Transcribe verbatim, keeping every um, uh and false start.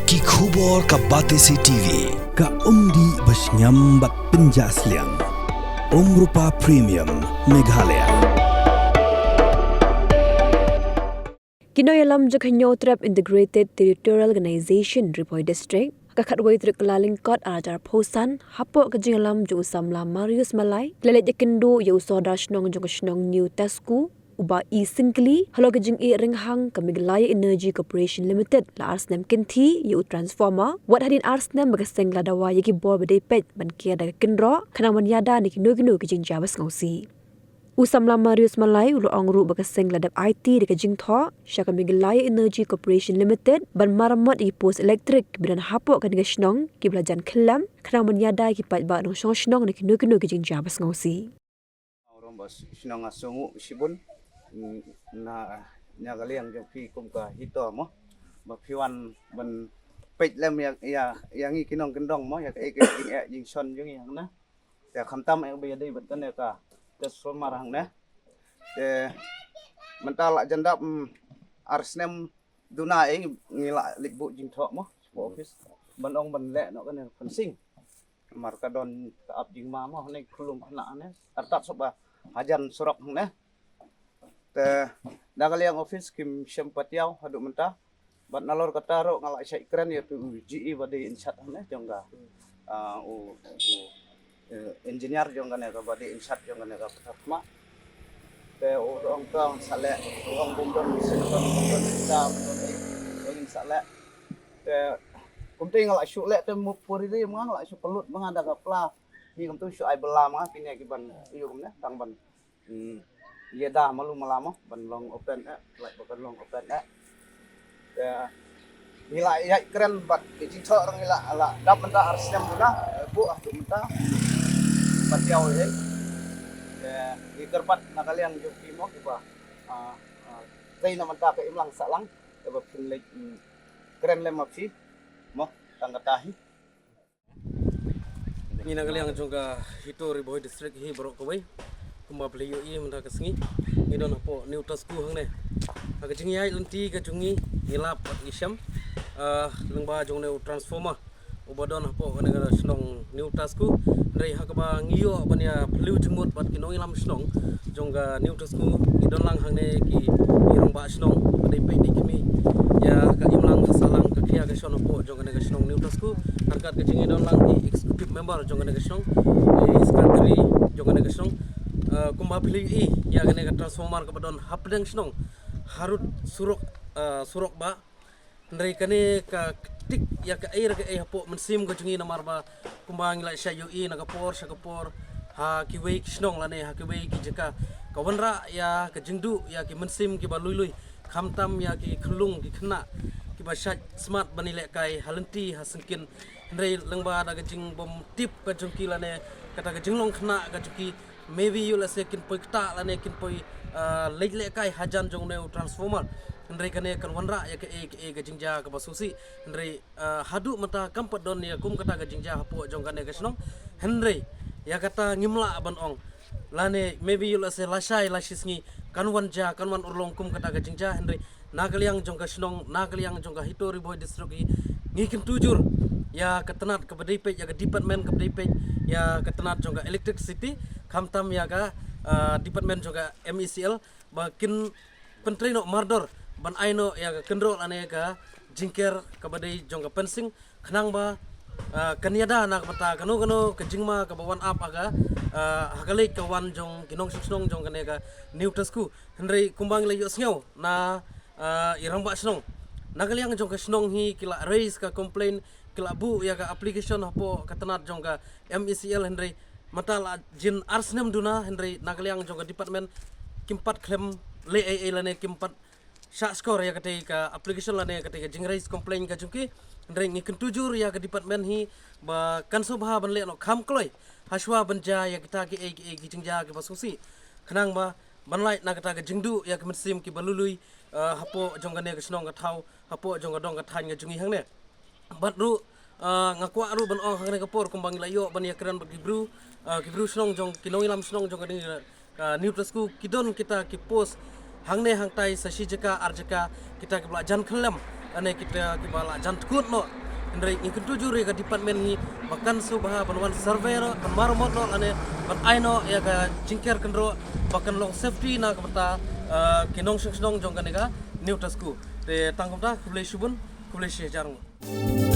Ki khubor ka Batesi T V. Ka umdih ba shngiam bad pynjah sliang. Umrupa Premium Meghalaya. Ki nongïalam jong ka Hynñiewtrep Integrated Territorial Organization Ri Bhoi District, ka khatwei tarik Kyllalyngkot arhajar arphew san, hapoh ka jingïalam jong u samla Marius Malai, ki la leit ïakynduh ïa u sordar shnong jong ka shnong New Tasku, u Bah E Syngkli, halor ka jingïaid rynghang ka Meghalaya Energy Corporation Limited la ar snem kynthih ïa u transformer, wat hadien ar snem ba ka seng ka la dawa ïa ki bor ba dei peit ban ker da ka kynroh, khnang ban ïada na kino kino ki jingjia ba sngewsih. U samla Marius Malai u la ong ruh ba ka seng ka la dep aiti da ka jingthoh sha ka Meghalaya Energy Corporation Limited ban maramot ïa ki post elektrik kiba don hapoh kane ka shnong kiba la jan khyllem, khnang ban ïada ïa ki paidbah nongshong shnong na kino kino ki jingjia ba sngewsih. Ong ruh ba shnong nga sngewnguh shibun, mm, na, na ka liang jong phi kum ka HITO mo, ba phi wan ban peit lem ïa, ïa, ïa ngi ki nongkyndong mo, ïa kaei ka jingeh jingshon jong ngi hangne. Te khamtam eh ba ïadei bad kane ka transformer hangne. Te mynta la jan dap, mm, ar snem duna eh ngi, ngi la leit buh jingthoh mo sha office ban ong ban leh noh kane ka fencing. Namar ka don ka ap jingma mo hangne, khunlung khynnah hangne, artat sop ba hajan surok hangne. Te na ka liang office kim shym pat ïaw haduh mynta. Bad nalor kata ruh nga la shait kren ïa uto u GE ba dei in charge hangne jong ka, ah, u, u, eh, engineer jong kane ka, ba dei in charge jong kane ka pynthor khmat. Te u ong to sa leh, u ong bym don, bym don, bym don, bym don, bym don, eh, bym don sa leh. Te kumta nga la shu leh te mu puri ri ma nga la shu pynlut ma nga da ka pla. Hi kumta shu ai bylla ma nga kine ki ban ïoh kumne tang ban, hmm, ïada malu mala mo ban long open eh, lait ba kan long open eh. Te ngi la ïaid kren bad ki jingthoh ruh ngi la, la dap mynta ar snem duna, eh, buh haduh mynta. Bad ïaw eh. Te ngi kyrpad na ka liang jong ki mo kiba, ah, ah, trei na mynta ka imlang sahlang, te ba phin leit, mm, kren lem ma phi mo tang kata hi. Ngi na ka liang jong ka HITO Ri Bhoi District hi baroh kawei. Kumba phi la ïohi mynta ka sngi ngi don hapoh New Tasku hangne. Ha ka jingïaid lynti ka jong ngi, ngi lap bad ngi shem, ah, lyngba jong une u transformer uba don hapoh kane ka shnong New Tasku. Hynrei ha kaba ngi ïoh ban ïa phylliew jingmut bad ki nongïalam shnong jong ka New Tasku, ngi don lang hangne ki, ki rangbah shnong, ki dei peit dei kmie ïa ka imlang ka sahlang, ka khia ka shon hapoh jong kane ka shnong New Tasku. Ryngkat ka jong ngi don lang ki executive member jong kane ka shnong, ki secretary jong kane ka shnong. Eh, kumba phi la ïohi ïa kane ka transformer kaba don hapdeng shnong, harud surok, eh, surok ba. Hynrei kane ka ktik ïa kaei re kaei hapoh mynsiem ka jong ngi, namar ba kumba ngi la shah ïohi na ka por sha ka por ha kiwei ki shnong lane ha kiwei ki jaka, ka wanrah ïa ka jingduh ïa ki mynsiem kiba lui lui, khamtam ïa ki khunlung ki khynnah kiba shait smat ban ïalehkai ha lynti ha syngkien. Hynrei lyngba da ka jingbymtip ka jong ki lane kata ka jinglong khynnah ka jong ki, maybe ïoh lehse kin poi ktah lane kin poi, ah, leit lehkai hajan jong une u transformer. Hynrei kane kan wanrah ïa kaei kaei ka jingjia kaba sngewsih. Hynrei, ah, haduh mynta kam pat don ïa kum kata ka jingjia hapoh jong kane ka shnong. Hynrei ïa kata ngim lah ban ong, lane maybe ïoh lehse lashai lashisngi kan wan jia, kan wan urlong kum kata ka jingjia. Hynrei na ka liang jong ka shnong, na ka liang jong ka HITO Ri Bhoi District hi, ngi kyntu jur ïa ka tnat kaba dei peit, ïa ka department kaba dei peit ïa ka tnat jong ka electricity, khamtam ïa ka, ah, department jong ka MeECL, ba kin pyntrei noh mardor ban ai noh ïa ka kynroh lane ka jingker kaba dei jong ka fencing, khnang ba, ah, kan ïada na ka bynta kano kano ka jingma kaba wan ap ha ka, ah, ha ka leit ka wan jong ki nongshong shnong jong kane ka New Tasku. Hynrei kumba ngi la ïohsngew na, ah, i rangbah shnong, na ka liang jong ka shnong hi ki la raise ka complaint, ki la buh ïa ka application hapoh ka tnat jong ka MeECL, hynrei mynta la jin ar snem duna, hynrei na ka liang jong ka department kim pat khlem leh ei ei lane kim pat shah skor ïa katei ka application lane katei ka jing raise complaint ka jong ki. Hynrei ngi kyntu jur ïa ka department hi ba kan sngewbha ban leh noh kham kloi hashwa ban jia ïa kita kiei kiei ki jingjia kiba sngewsih, khnang ba ban lait na kata ka jingduh ïa ka mynsiem kiba lui lui, ah, hapoh jong kane ka shnong ka thaw, hapoh jong ka dong ka thaiñ ka jong ngi hangne. Bad ruh, ah, nga kwah ruh ban ong ha kane ka por kumba ngi la ïoh ban ïakren bad ki briew, ah, ki briew shnong jong, ki nongïalam shnong jong kane ka, ah, New Tasku, ki don kita ki post hangne hangtai sa shi jaka ar jaka, kita kiba la jan khyllem Ane kita kiba la jan tkut noh. Hynrei ngi kyntu jur ïa ka department ngi ba kan sngewbha ban wan survey noh, ban maramot noh, ane ban ai noh ïa ka jingker kynroh ba kan long safety na ka bynta, eh, ki nongshong shnong jong kane ka New Tasku. Te tang kumta, khublei shibun, khublei shi hajar nguh.